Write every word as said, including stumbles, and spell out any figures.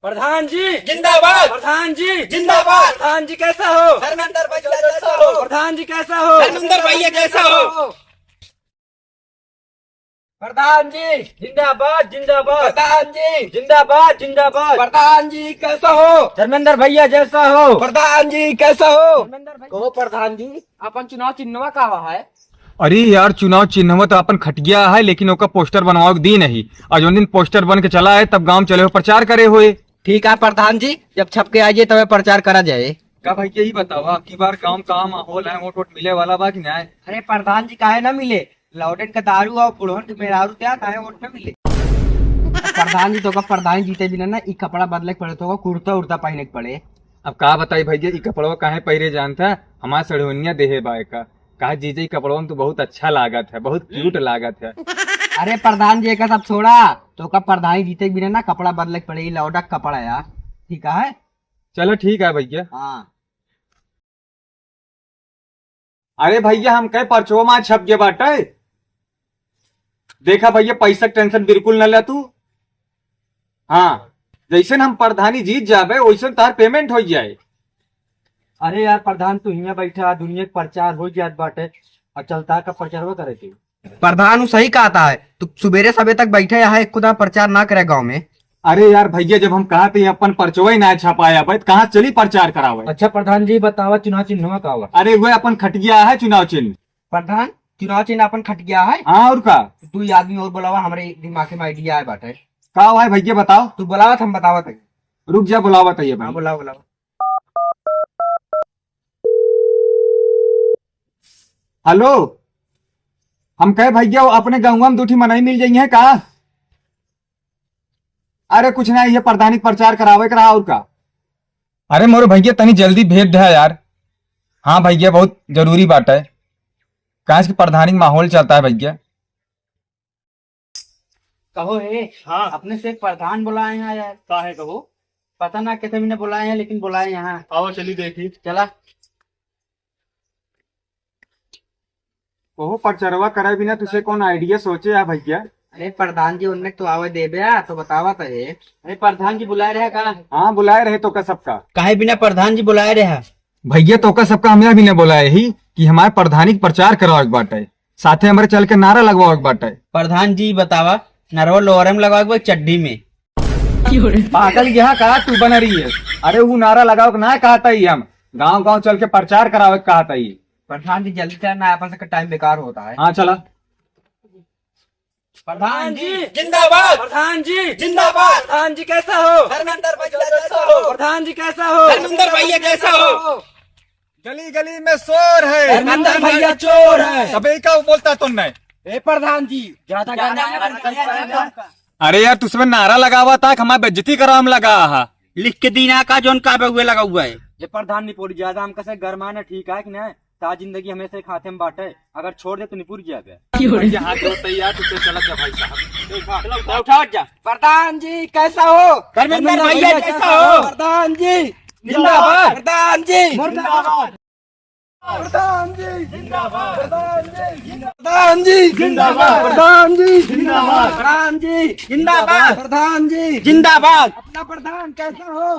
प्रधान जी जिंदाबाद। प्रधान जी जिंदाबाद। प्रधान जी कैसा हो? धर्मेंद्र भैया जैसा हो। प्रधान जी कैसा हो? धर्मेंद्र भैया जैसा हो। प्रधान जी जिंदाबाद, जिंदाबाद। प्रधान जी जिंदाबाद, जिंदाबाद। प्रधान जी कैसा हो? धर्मेंद्र भैया जैसा हो। प्रधान जी कैसा हो? धर्मेंद्र भैया। कहो प्रधान जी, अपन चुनाव चिन्हवा का है? अरे यार, चुनाव चिन्हवा तो अपन खटिया है, लेकिन ओका पोस्टर बनवावे के दिन नहीं। और जौन दिन पोस्टर बन के चला है, तब गांव चले हो प्रचार करे हुए। ठीक है प्रधान जी, जब छप के आ जाए तब प्रचार करा जाए। का भैया, यही बताओ, अब की बार गांव का माहौल है, वोट वोट मिले वाला बा कि नहीं? अरे प्रधान जी, काहे ना मिले? लौटन का दारू और बुढ़वन के मेहरारू क्या, काहे वोट ना मिले? प्रधान जी, तो का प्रधान जीते बिना ना ई कपड़ा बदले के पड़े, तो का कुर्ता उर्ता पहने के पड़े। अब का बताई भैया, ई कपड़वा काहे पहिरे जानता है? हमार सड़हुनिया देहे बा एका। कहा जीजा, ई कपड़वा में तू बहुत अच्छा लागत है, बहुत क्यूट लागत है। अरे प्रधान जी, एका सब छोड़ा, तो का प्रधान जीते बिना ना कपड़ा बदले के पड़े, ई लौटा कपड़ा है, ठीक है? चलो ठीक है भैया। हाँ। अरे भैया, हम कहे परचो मा छप गए बाटे। देखा भैया, पैसा के टेंशन बिल्कुल न ले तू। हाँ, जैसन हम प्रधानी जीत जाबे, वैसन तार पेमेंट हो जाए। अरे यार प्रधान, तू हियाँ बैठा, दुनिया के प्रचार हो जात बाटे, और चलता का प्रचारवा करे तू। प्रधान, उ सही कहता है, तू सुबेरे सबे तक बैठे यहाँ, एक खुदा प्रचार ना करे गाँव में। अरे यार भैया, जब हम कहा थे अपन परचो ही ना छपाया बे, तो कहाँ चली प्रचार करावे? अच्छा प्रधान जी, बतावा चुनाव चिन्हवा का हुआ? अरे वो अपन खटिया है चुनाव चिन्ह। प्रधान, चुनाव चिन्ह अपन खटिया है? हाँ, और का? तू ये आदमी और बुलावा, हमारे दिमाग में आइडिया है बाटे। का हुआ है भैया, बताओ। तू बुलावा, हम बतावा तक। रुक जा, बुलावा तक ये हाँ, भाई। बुलावा, बुलावा। हेलो, हम कहे भैया, वो अपने गंगवा में दू ठी मनई मिल जाई है का? अरे कुछ ना, ये प्रधानी के प्रचार करावे के रहा, और का? अरे मोरे भैया, तनी जल्दी भेज दे यार। हाँ भैया, बहुत जरूरी बात है, काहे कि प्रधानी के माहौल चलता है भैया। कहो हे, हाँ। अपने से एक प्रधान बुलाए हैं यार। का है कहो? पता ना कैसे मैंने बुलाए हैं, लेकिन बुलाए यहाँ। आओ चली देखी। चला। ओहो, परचरवा करे बिना तुसे कौन आइडिया सोचे है भैया? अरे प्रधान जी, उनने तो आवे देबे आ, तो बतावा तो हे। अरे प्रधान जी बुलाए रहे का? हाँ, बुलाए रहे तो का सबका। काहे बिना प्रधान जी बुलाए रहे? भैया, तो का सबका हमरा बिना बुलाए ही कि हमारे प्रधानी के प्रचार करावे के बाटे, साथे हमरे चल के नारा लगवावे के बाटे। प्रधान जी बतावा, नरवा लोअर में लगावे के बा, चड्डी में? पागल यहाँ का तू बन रही है? अरे वो नारा लगावे के ना कहता ही हम, गाँव गाँव चल के प्रचार करावे के कहता ही। प्रधान जी जल्दी चल ना, अपन सबका टाइम बेकार होता है। हाँ चला। प्रधान जी जिंदाबाद। प्रधान जी जिंदाबाद। प्रधान जी कैसा हो? धर्मेंद्र भैया जैसा हो। प्रधान जी कैसा हो? धर्मेंद्र भैया जैसा हो। गली गली में शोर है। धर्मेंद्र भैया चोर है। सबे का बोलता तो नहीं। ए प्रधान जी, ज्यादा गाना मत गाइए। अरे यार, तू सब नारा लगावा था, हमारी बेइज्जती करावे में लगा हा। लिख के दीना का, जौन का बउए लगा हुआ है। ये प्रधान नहीं बोली ज्यादा, हम कैसे गरमाना, ठीक है कि नहीं? ता जिंदगी हमेशा एक हाथे में बाटे, अगर छोड़ दे तो निपुर गया बे। भैया हाथ जोड़ते ही यार, तुझसे चला जा भाई साहब। उठा, उठा, उठा जा। प्रधान जी कैसा हो? धर्मेंद्र भैया जैसा हो। प्रधान जी जिंदाबाद। प्रधान जी मुर्दाबाद। प्रधान जी जिंदाबाद। प्रधान जी जिंदाबाद। प्रधान जी जिंदाबाद। प्रधान जी जिंदाबाद। प्रधान जी जिंदाबाद। प्रधान जी जिंदाबाद। अपना प्रधान कैसा हो?